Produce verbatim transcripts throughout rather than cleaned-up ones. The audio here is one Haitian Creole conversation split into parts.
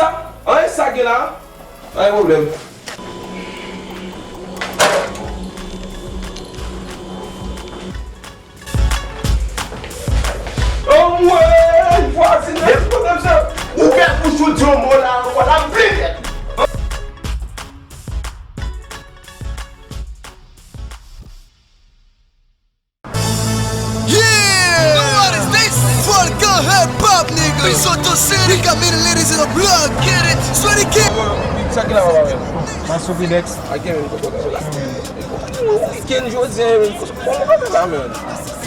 Sa, anyen sa gen la? Pa gen pwoblèm. Anmwey, vwazin nan, kote m se? Ouvè bouch ou, di yon mo la ankò, la m vin. Yeah! What is this? Volcan Hip Hop, nigga. Risotto City got many ladies in the blood. Get it? Swear to get. Sa ki la, papa, men? Masopilex. Ake, men, koko la. Ou gen jodi a, men, koko la, men.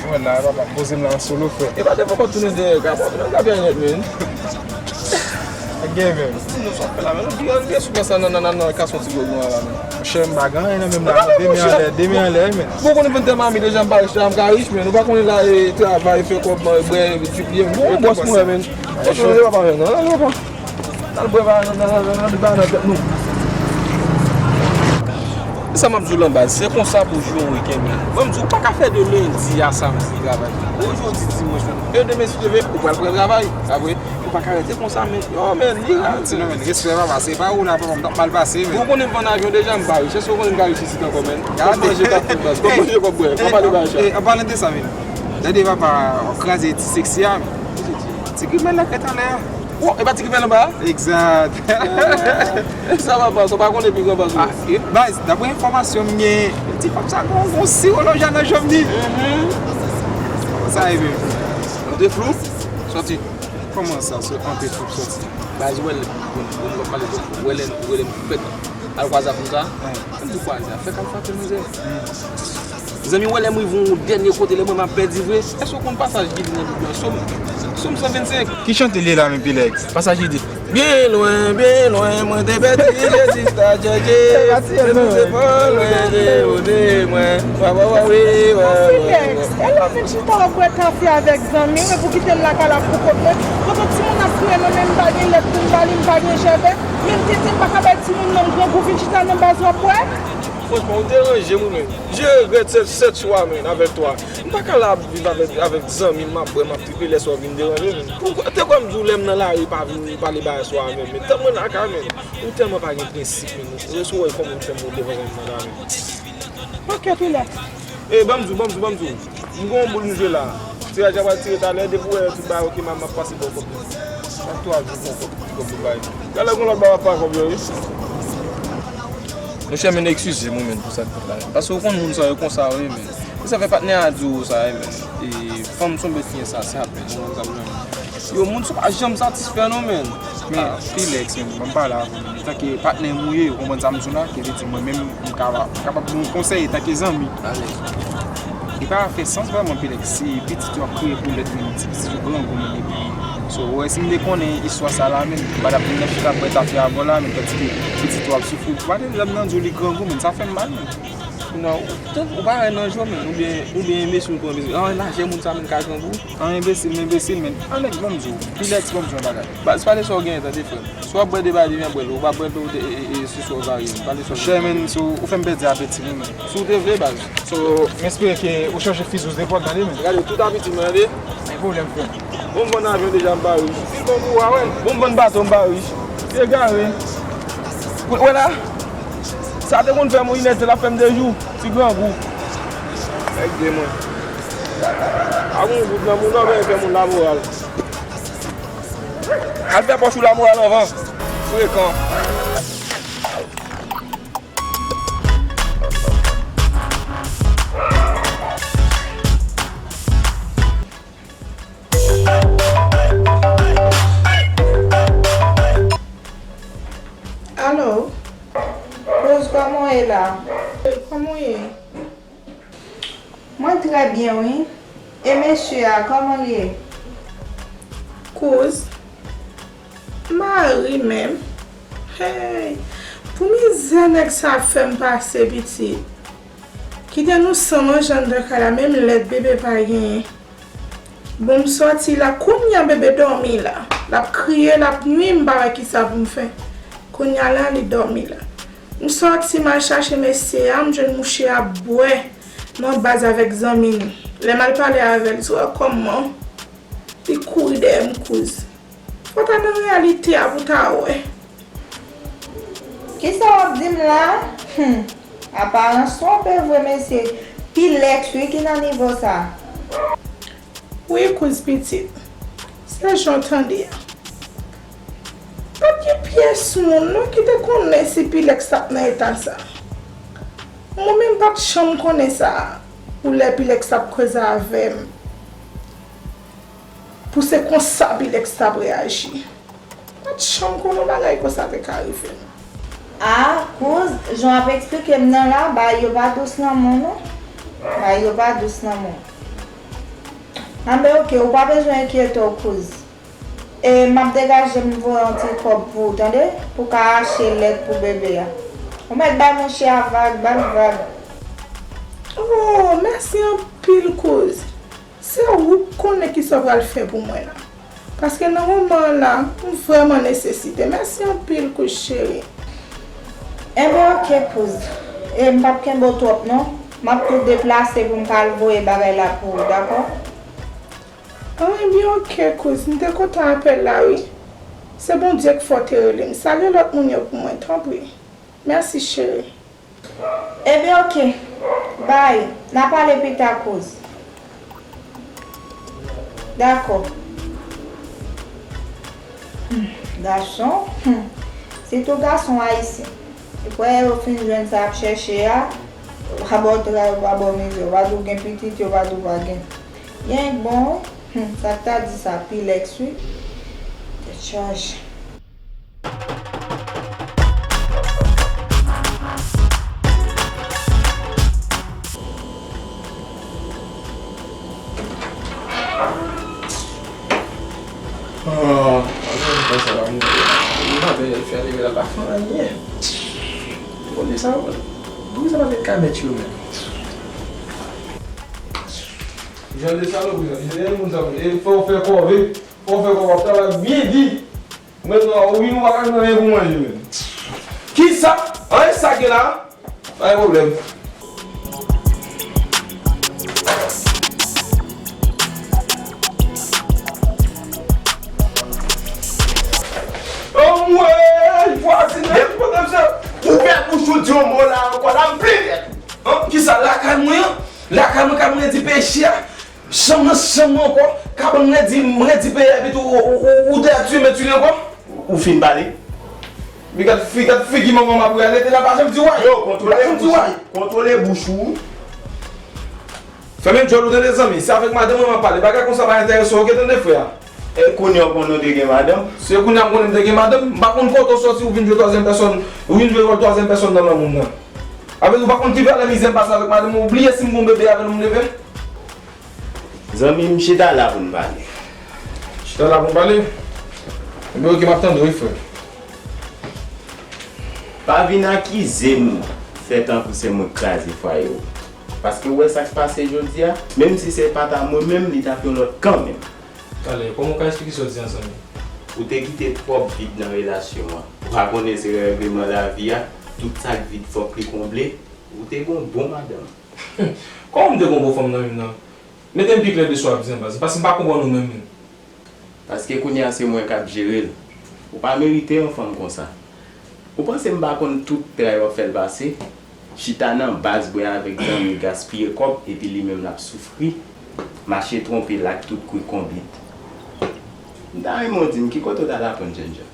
Mwen la, papa, m poze m la an solo, frè. E pa te poko tounen dèyè, ka poko tounen dèyè nèt, men. Ak gen, men. Ti nou sa fè la, men. Nou vire, vire sou sa nan, nan, nan, nan kas yon ti gwo nou la, men. Monchè, m pa gen anyen nan men m la, men, de men anlè, de men anlè, men. Bon, konnen mwen tèlman ami deja, m pa rich la, m ka rich, men. Nou pa konnen la, e, travay, fè kòb, bwè, epi, bon, bòs mwen, men. Monchè, papa, men, non, non, papa. N al bwè ba nan, nan, nan, nan, nan, nan tèt nou. Sa m ap di w lan baz, se konsa pou jwe yon wikenn, men. Mwen, m di w, ou pa ka fè de lendi a samdi travay. Ojodi dimanch, men. E demen, si Dye vle, ou pral pran travay. Apre, ou pa ka rete konsa, men. Yo, men, li rale. Ti non, men, respè, papa, se pa ou la, papa, m t ap mal pase, men. Ou konnen m vann avyon deja, m pa rich. Èske ou konnen m ka rich isit ankò, men? Kòb manje k ap fèt, baz. Kòb manje, kòb bwè. Pa pale bagay sa. E, an palan de sa, men. Tande, papa, w ap kraze ti seksi a, men. Ti grimèl la k ret anlè a. Oh, e pa ti grimèl anba a? Egzat. E sa papa, sa w pa konnen pi gran pase. Ah, e, baz, daprè enfòmasyon m gen, ti fanm sa gon, gon sirolòj a nan janm li. Mhm. Sa e menm. Ou te flou? Sòti. Kòman sa, se antre flou sòti? Baz, ou wè lè, bon, bon, m pale de flou. Ou wè lè, ou wè lè m fèk al kwaze ak moun sa? An. M di kwaze, fèk al frape mizè. Zanmi, w wè lè m rive yon dènye kote, lè mwen m ap pèdi vre. Èske w konn pasaj Gidi nan Bib la? Sòm, Sòm san vennsenk. Ki chante l ye la menm, Pilex? Pasaj li di, byen lwen, byen lwen, mwen te pèdi, Jezi ta chèche. Mwen te pa lwen de ou de mwen. Wa, wa, wa, wi, wa, wa, wa. Pilex, e lè w vin chita w ap bwè kafe avèk zanmi w, epi w kite m lakay la pou kont mwen. Pandan timoun ap kriye nan men m, m pa gen lèt pou m ba li, m pa gen jèbè. Menm tenten m pa ka bay timoun nan m grangou vin chita nan baz w ap bwè. Franchman, ou deranje m, wi, men. Je regrèt sèt, sèt swa, men, avèk twa. M pa ka la ap viv avèk, avèk zanmi m, m ap bwè, m ap tripe, lè sa w vin deranje m, men. Ou te kwè m di w lè m nan lari pa vin pale bagay sa avè m, men. Tann mwen lakay, men. Ou tèlman pa gen prensip, men. Ou wè kòman ou fè m devan zanmi m nan la, men. Ok, Pilex. E, ban m di w, ban m di w, ban m di w. M gen yon boul m jwe la. Tiraj la pral tire talè, depi w wè tout bagay oke, m ap, m ap pase ba w kòb. Chak twa jou, m pran kòb, kòb pou bay. Talè gon lòt bagay w ap pran kòb yo, wi. Monchè, men, eskize m, wi, men, pou sa k fèt la, men. Paske w konn moun sa yo konsa, wi, men. E sa fè patnè a di w sa, wi, men. E fanm se yon bèt ki ensensab, men. Yo, moun sa pa janm satisfè, non, men. Men, Pilex, men, ban m pale avè w, men. Tanke patnè m ou ye, ou konprann sa m di w la, ki vle di mwen menm, m kapab, m kapab ba w konsèy, tanke zanmi. Alèz. Li pa fè sans vrèman, Pilex, si pitit yo ap kriye pou lèt, men, si pitit yo grangou, men, epi, so, ou wè, si m te konnen istwa sa la, men, m pa t ap vin nan chita bwè kafe avè w la, men, tandiske pitit yo ap soufri. Ou pa tande lè m nan di w li grangou, men, sa fè m mal, men. Non, ou, ou pa wè nan je w, men, oubyen, oubyen enbesil pou enbesil. An, lajè moun sa, men, ka grangou. An, enbesil, men, enbesil, men. An, nèg, ban m di w, Pilex, ban m di w yon bagay. Baz, pale sa w genyen, tande, frè m. Si w ap bwè de bagay, depi an bwè l, ou pa bwè l, ou te, e, e, e, se sa w varye, men. Pale sa w genyen. Monchè, men, so, ou fè m pèdi apeti, wi, men. Si w te vle, baz. So, m espere ke ou chanje fizi w zepòl, tande, men. Gade, tout apeti mwen, tande. Pa gen pwoblèm, frè. Bon, m vann avyon deja, m pa rich. Pil bon pou ou a, wè. Bon, m vann bato, m pa rich. Egare. Wè, wè la. Sa te konn fè m yon inèdtan, l ap fè m de jou. Ti grangou. Nèg de mwen. A gon gout nan moun nan, men fè moun lamoral. Al fè pòch ou lamoral anvan. Frekan. Alo? Rose, kòman w ye la? Kòman w ye? Mwen trè byen, wi. E mesye a, kòman l ye? Kouz, mari menm. Hey! Pou mizè nèg sa ap fè m pase, pitit. Kite nou san manje anndan kay la, menm lèt bebe pa genyen. Bon, m sòti la, kounye a bebe dòmi la. L ap kriye, l ap nwi, m pa wè kisa pou m fè. Kounye a la, li dòmi la. M sòti, m al chache mesye a, m jwenn mouche a ap bwè nan baz avèk zanmi l. Lè m al pale avè l, li sou kòman li kouri dèyè m, kouz. Fò w ta nan reyalite a pou w ta wè. Kisa w ap di m la? Hmm. Aparans twonpe vre, mesye. Pilex, wi, ki nan nivo sa. Wi, kouz pitit. Se jan w tande a. Pa t gen pyès moun, non, ki te konnen si Pilex t ap nan eta sa. Mwen menm, m pa t janm konnen sa. Pou lè Pilex t ap koze avè m. Pou se konsa Pilex t ap reyaji. M pa t janm konnen yon bagay konsa te ka rive m. A, kouz, jan w ap eksplike m nan la, bagay yo pa dous nan men w, non. Bagay yo pa dous nan men w. Anben, oke, ou pa bezwen enkyete w, kouz. E m ap degaje m voye yon ti kòb pou ou, tande? Pou w ka achte lèt pou bebe a. Ou mèt bay monchè a vag, ba l vag. Oh, mèsi anpil, kouz. Se ou k konnen kisa w pral fè pou mwen la. Paske nan moman an la, m vrèman nesesite. Mèsi anpil, kouz cheri. Enben, oke, kouz. E m p ap kenbe w twòp, non. M ap tou deplase pou m ka al voye bagay la pou ou, dakò? Enben, oke, kouz. M te kontan apèl la, wi. Se Bondye k fè w te rele m. Salye lòt moun yo pou mwen, tanpri. Mèsi, cheri. Ebyen, oke. Bay. N a pale pita, kouz. Dakò. Hmm, gason, hmm. Sitou gason ayisyen. Epi yo fin jwenn sa y ap chèche a, yo pa ba w travay, yo pa ba w mizè, yo pa di w gen pitit, yo pa di w pa gen. Yenk bon, wi. Hmm, sa k ta di sa, Pilex, wi. Tèt chaje. Ah, mwen sa la, mwen. Mwen pa fè leve la, pa fè anyen. Bon, sa, poukisa pa met ka met yo menm? Jan de salopri sa, jan de moun sa, e fò w fè kò, wi. Fò w fè kò, w ap travay byen di. Mwen non, ou vin ou pa ka jwenn anyen pou manje menm. Kisa? Anyen sa gen la? Pa gen pwoblèm. Anmwey, vwazin nan ki pote m sa. Ouvè bouch ou di yon mo la ankò la, m plen tèt ou. An, kisa lakay mwen an? Lakay mwen, kay mwen di peche a. Chanm nan chanm mwen ankò, kabann redi, m redi peye epi tou ou, ou, ou, ou te ap tiye m, tiye ankò. Ou fin pale? Fi gad, fi gad figi manman m ap rele, te la pa janm di w anyen. Yo, kontwole bouch ou. Kontwole bouch ou. Fèmen djòl ou tande zanmi, se avèk madanm mwen m ap pale, bagay konsa pa enterese w, oke tande frè a. E kounye a w konnen w te gen madanm? Se kounye a m konnen m te gen madanm, m pa konn kote w sòti, ou vin jwe twazyèm pèsòn, ou vin jwe wòl twazyèm pèsòn nan lanmou m nan. Avèk ou pa konn ki valè mizè m pase avèk madanm mwen, ou bliye si m gon bebe avè l ou m leve? Zanmi m, chita la pou n pale. Chita la pou n pale? Ebyen, oke, m ap tande w, wi, frè. Pa vin akize m, fè tankou se mwen k kraze fwaye w. Paske w wè sa k pase jodi a, menm si se pa ta mwen menm, li t ap yon lòt kanmenm. Talè, kòman w ka eksplike sa w di an, zanmi? Ou te kite twòp vid nan relasyon an. Ou pa konnen se règleman lavi a, tout sa k vid fòk li konble. Ou te gon bon madanm. Kòman m te gon bon fanm nan menm nan? Mete m pi klè de sa w ap di an baz, paske m pa konprann ou menm menm. Paske kounye a se mwen k ap jere l. Ou pa merite yon fanm konsa. Ou panse m pa konn tout tray w ap fè l pase? Chita nan baz bwè avèk zanmi gaspiye kòb epi li menm l ap soufri, mache twonpe l ak tout kwi konbit. M ta renmen w di m ki kote w t al aprann jènjan.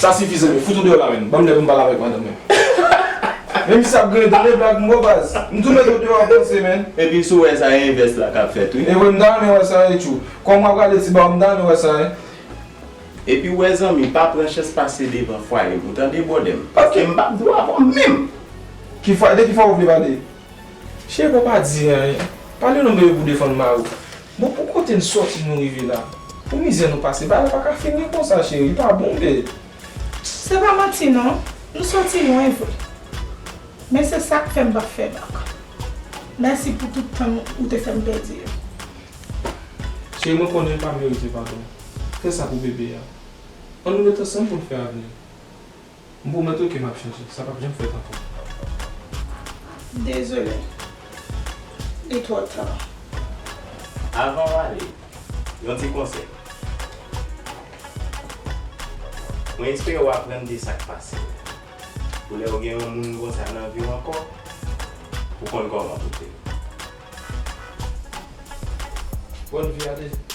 Sa sifi zanmi, fout ou deyò la menn. Ban m lè pou m pale avèk madanm mwen. Menm si sa ap griyen dan de blag m bò baz. M tou mete w deyò an panse menn. Epi si w wè sa e envès la k ap fèt wi. E vre m ta renmen wè sa wi tjou. Kòm w ap rale ti ba w m ta renmen wè sa wi. Epi w wè zanmi, pa pran chans pase devan fwaye m, ou tande bwòdè m. Paske m p ap di w avè w menm. Ki fwaye, de ki fwaye w vle pale? Cheri pa w pa di anyen. Pale non bebe pou defann mari w. Bon pou kote n sòti nou rive la. Pou mizè nou pase, bagay la pa ka fini konsa cheri, li pa bon bebe. Se pa manti non, nou sòti lwen vre. Men se sa k fè m p ap fè bak. Mèsi pou tout tan ou te fè m pèdi yo. Cheri mwen konnen m pa merite padon. Fè sa pou bebe a. Ann nou ret ansanm pou n fè avni. M pwomèt ou ke m ap chanje, sa p ap janm fèt ankò. Dezole. Li twò ta. Avan w ale, yon ti konsèy. Mwen espere w aprann de sa k pase a. Pou lè w gen yon moun konsa nan vi w ankò, ou konn kòman pou te. Bòn vi a te